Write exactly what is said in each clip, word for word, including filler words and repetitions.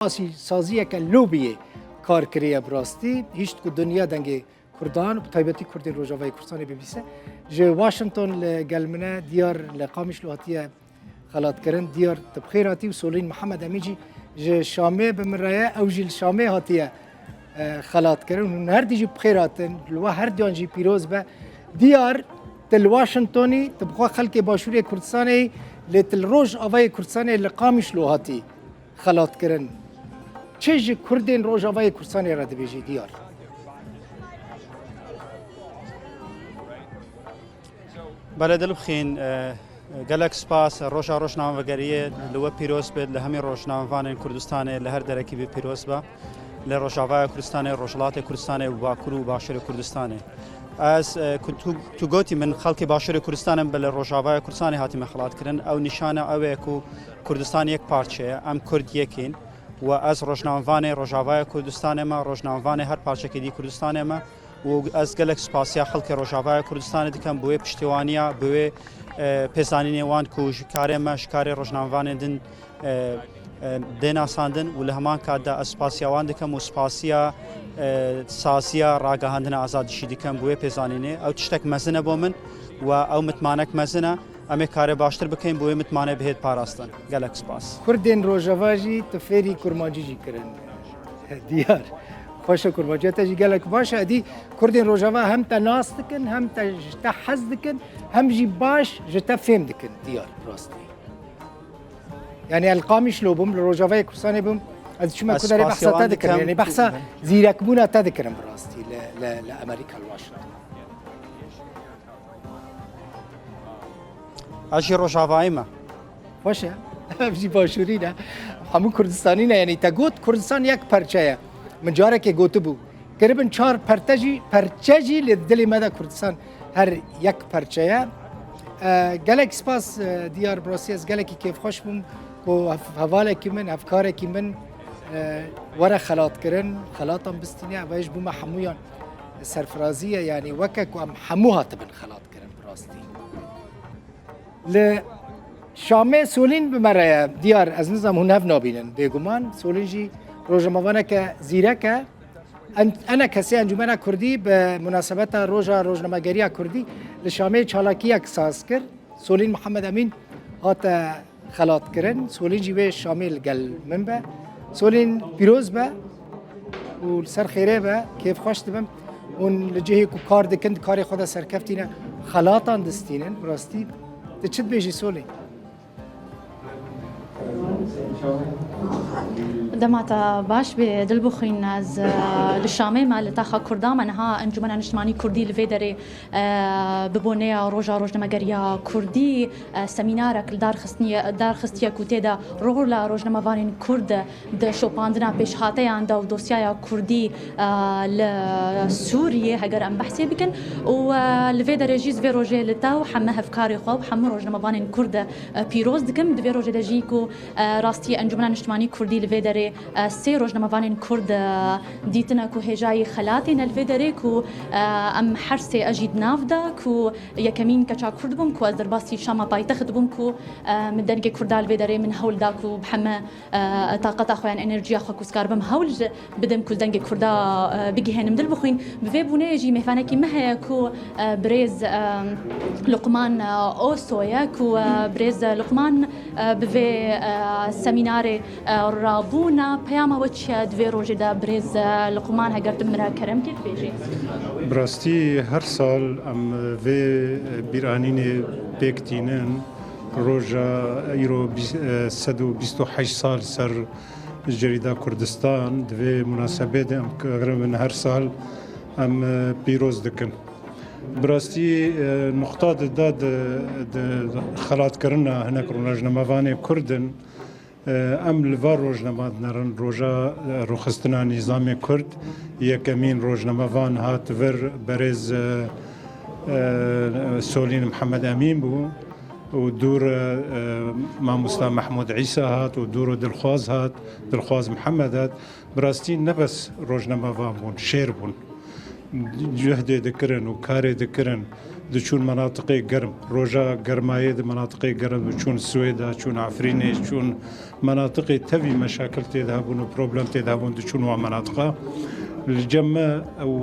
sazî-, saziyeke lobiyê kar kiriye bi rastî. Hişt ku dinya dengê Kurdan, bi taybetî Kurdên Rojavayê Kurdistanê bibîse. Ji Washington li gel min e, Diyar li Qamişlo hatiye xelatkirin. Diyar, tu bi xêr hatî û Solîn Mihemed Emîn jî ji Şamê bi min re ye, ew jî li Şamê hatiye, e, xelatkirin. Hûn her dî jî bi xêr hatin. Li we her duyan jî pîroz be. Diyar, tu li Washingtonî, tu bi xwe xelkê Başûrê Kurdistanê yî, lê tu li Rojavayê Kurdistanê li Qamişlo hatî xelatkirin. Çi ji Kurdên Rojavayê Kurdistanê re dibêjî, Diyar? Belê, dilbixîn, e, gelek spas. Roja Rojnamevaniyê li we pîroz bit, li hemî rojnamevanên Kurdistanê, li her derekî bî pîroz be. Li Rojavaya Kurdistanê, Rojhilatê Kurdistanê û Bakur û Başûrê Kurdistanê. Ez, e, ku tu, tu gotî min xelkê Başûrê Kurdistanê, em bi li Rojavaya Kurdistanê hatîme xelatkirin. Ew nîşana ew e ku Kurdistan yek parçe ye, em Kurd yek in. Û ez rojnamevanê Rojavaya Kurdistanê me, rojnamevanê her parçekê dî Kurdistanê me. Û ez gelek spasiya xelkê Rojavaya Kurdistanê dikim, bi wê piştîwaniya, bi wê, e, pêzanînê wan ku ji karê me, ji karê rojnamevanên din, e, e, tê nasandin û li heman kat de ez spasiya wan dikim û spasiya, e, saziya ragihandina azadî jî dikim bi wê pêzanînê. Ew tiştek mezin e bo min û ew mitmanek mezin e. Em ê karê baştir bikein, bo wê mitmanê bihêt parastin. Gelek spas. Kurdên Rojava jî tu fêrî kurmancî jî kirin. Diyar. Xweş e, kurmanciya te jî gelek baş e. Edî Kurdên Rojava hem te nas dikin, hem te ji te hez dikin, hem jî baş ji te fêm dikin, Diyar, bi rastî. Yani el Qamişlo bûm, li Rojavayê Kurdistanê bûm, ez çûme ku derê behsa te dikirim. Yani behsa zîrekbûna te dikirim bi rastî li, li, li Amerîka, li Washington. Ez jî Rojavayî me. Xweş e. Ev jî Başûrî ne. Hemû Kurdistanî ne. Yani te got Kurdistan yek perçe ye. Min carekê gotibû. Kiribin çar perte jî, perçe jî li dilê me de Kurdistan her yek perçe ye. E, gelek spas, e, Diyar, bi rastî ez gelekî kêfxweş bûm ku hev-, hevalekî min, hevkarekî min, e, were xelatkirin, xelatan bistîne, ev ji bo me hemûyan serfirazî ye, yanî weke ku em hemû hatibin xelatkirin bi rastî. Li Şamê Solîn bi me re ye, Diyar, ez nizam hûn hev nabînin, bêguman. Solîn jî rojnamevaneke zîrek e. En-, enekesê Encûmena Kurdî bi munasebeta Roja Rojnamegeriya Kurdî li Şamê çalakiyek saz kir. Solîn Mihemed Emîn hate xelatkirin. Solîn jî wê Şamê li gel min be. Solîn pîroz be û li ser xêrê be. Kêfxweş dibim. Hûn li cihê ku kar dikin, di karê xwe de serkeftî ne, xelatan distînin. Bi rastî, tu çi dibêjî Solîn? Dema te baş bê, Dilbixwîn, ez, e, li Şamê me, li taxa Kurda me. Niha Encûmena Niştimanî Kurdî li vê derê, e, bi boneya Roja Rojnamegeriya Kurdî, e, semînarek li dar xistiniye, dar xistiye ku tê de rola rojnamevanên Kurd di şopandina pêşhateyan de û dosyaya Kurdî, e, li Sûriyê, heger em behsê bikin. Û, e, li vê derê jî ez vê rojê li te û heme hevkarê xwe û hemû rojnamevanên Kurd, e, pîroz dikim. Di vê rojê de jî ku, e, rastî Encûmena Niştimanî Kurdî li vê derê, e, sê rojnamevanên Kurd, e, dîtine ku hêjayî xelatê ne li vê derê ku, e, em her sê, ez jî di nav de ku yekemîn keça Kurd bûm ku ez derbasî Şama paytext bûm ku, e, min dengê Kurda li vê derê min hewl da ku bi heme, e, taqeta xwe yan enerjiya xwe ku ez karibim hewl ji bidim ku dengê Kurda, e, bigihênim. Dilbixwîn, bi vê bûneyê jî mêvanekî me heye ku, e, birêz, e, Luqman, e, Oso ye ku, e, birêz Luqman, e, bi vê, e, semînarê, e, rabûna. Peyama we çi ye di vê rojê de birêz, e, Luqman, heger tu min re kerem kê dibêjî? Bi rastî her sal em vê bîranînê pêk tînin. Roja îro bîst, e, sed û bîst û heşt sal ser Cerîda Kurdistan, di vê munasebê de em kiribin her sal em, e, pîroz dikin. Bi rastî, e, nuqta di da di, di xelatkirina hinek rojnamevanê Kurd in. E, em li va rojnama dinerin, roja, e, rûxistina nîzamê Kurd, yekemîn rojnamevan hat vir berêz, e, e, Solîn Mihemed Emîn bû û dûr, e, e, mamosta Mehmûd Îsa hat û dûr û Dilxwaz hat, Dilxwaz Mihemed hat. Bi rastî ne bes rojnamevan bûn, şêr bûn. Cuhdê dikirin û karê dikirin, diçûn menatiqê germ. Roja germayê di menatiqê germ diçûn Swêda, çûn Efrînê, çûn menatiqê tevî meşakil tê de hebûn û problem tê de hebûn, diçûn wan menatiqa. Li cem me ew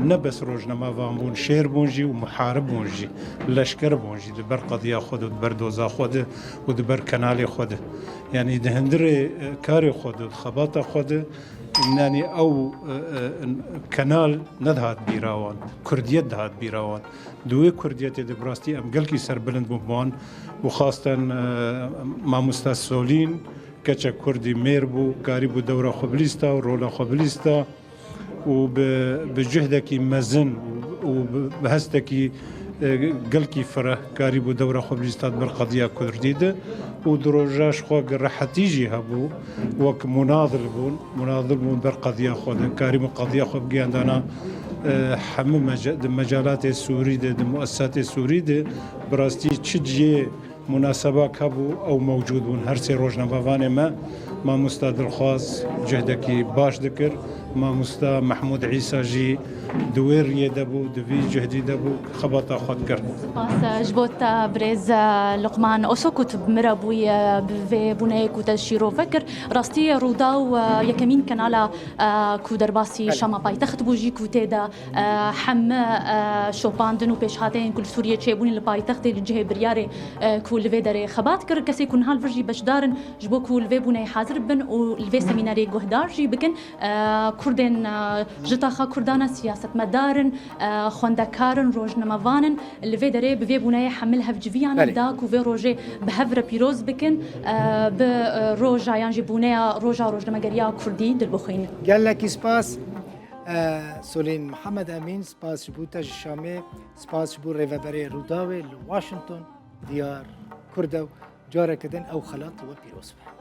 ne bes rojnamevan bûn, şêr bûn jî û muharib bûn jî, leşker bûn jî, di ber qediya xwe de, di ber doza xwe de û di ber kenalê xwe de. Yanî di hundirê, e, karê xwe de, di xebata xwe de, yanî ew, e, e, kenal nedihat bîra wan, kurdiyet dihat bîra wan. Di wê kurdiyetê de bi rastî em gelkî serbilind bûn bi wan û xasten, e, mamosta Solîn, keçek kurdî mêr bû, karîbû dewra xwe bilîsta û rola xwe bilîsta û bi, bi cuhdekî mezin û, û bi, bi hestekî, e, gelkî fireh karîbû dewra xwe bilîsta di ber qediya kurdî de û di roja ji xwe rehetî jî hebû, wek munadil bûn, munadil bûn ber qediya xwe de, karîbûn qediya xwe bigihêndana, e, hemû mece-, di mecalatê Sûrî de, di muessesatê Sûrî de, bi rastî çi cihê munasebak hebû, ew mewcûd bûn. Her sê rojnamevanê me mamosta Dilxwaz cuhdekî baş dikir. Mamosta Mehmûd Îsa jî di wê riyê de bû, di vî cuhdî de bû, xebata xwe dikir. Spas, e, ji bo te birêz, e, Luqman Oso ku tu bi min re bûyî, e, bi vê bûneyê ku te şîrove kir. Rastî Rûdaw, e, yekemîn kenala, e, ku derbasî Belê. Şama paytext bû jî ku tê de, e, heme, e, şopandin û pêşhateyên ku li Sûriyê çêbûnî li paytextê li cihê biryarê, e, ku li vê derê xebat kir. Kesê ku niha li vir jî beşdar in ji bo ku li vê bûneyê hazir bin û li vê semînerê guhdar jî bikin. E, Kurdên, e, ji taxa Kurdan e, siyasetmedar in, e, xwendekar in, rojnamevan in. Li vê derê bi vê bûneyê hemil hevciviyan e Belê. Da ku vê rojê bi hev re pîroz bikin, e, bi, e, roja yan jî bûneya roja rojnamegeriya Kurdî dilbixwînin. Gelekî spas, e, Solîn Mihemed Emîn, spas ji bo te ji Şamê, spas ji bo rêveberê Rûdawê li Washington, diyar Kurd e û careke din ew xelat li we pîroz be.